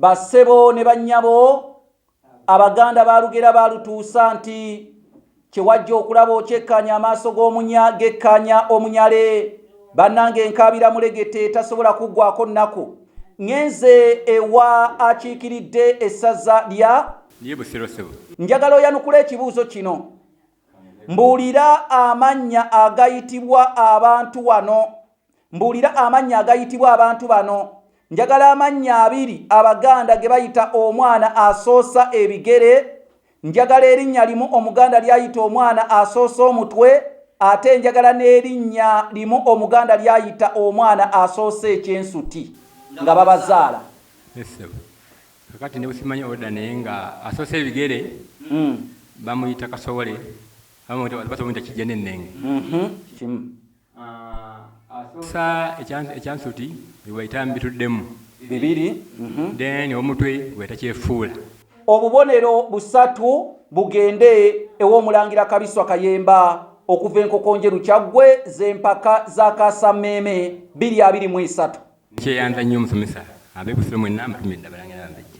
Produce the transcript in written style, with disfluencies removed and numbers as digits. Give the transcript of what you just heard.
Bassebo ne bannyabo, Abaganda baalugera baalutuusa nti kye wajja okulaba okyekkaanya amaaso g'omunya gekkaanya omunyale. Bannange enkaabira mulegete tasobola kuggwako nnaku. Ŋŋenze ewa akiikiridde essaza lya. Ly'e Busiro ssebo. Njagala oyanukule ekibuuzo kino. Mbuulira amannya agayitibwa abantu wano. Mbuulira amannya agayitibwa abantu bano. Njagala amannya abiri Abaganda ge bayita omwana asoosa ebigere. Njagala erinnya limu Omuganda ly'ayita omwana asoosa omutwe ate njagala n'erinnya limu Omuganda ly'ayita omwana asoosa ekyensuti nga babazaala. Yes ssebo. Kakati ne bwesimanyi order naye nga asoosa ebigere bamuyita Kasowole, abamu bamuyita Kijja n'ennenge. Kimu. Asoosa ekyansuti gwebayita Mbituddemu. Bibiri. Then omutwe gwebayita Kyefuula. Obubonero busatu bugende ew'Omulangira Kabiswa Kayemba okuva e Nkokonjeru Kyaggwe z'empaka za Kaasammeeme 2023. Nkyeyanza nnyo omusomesa. Ab'e Busiro mwenna mbatumidde Abalangira n'Abambejja.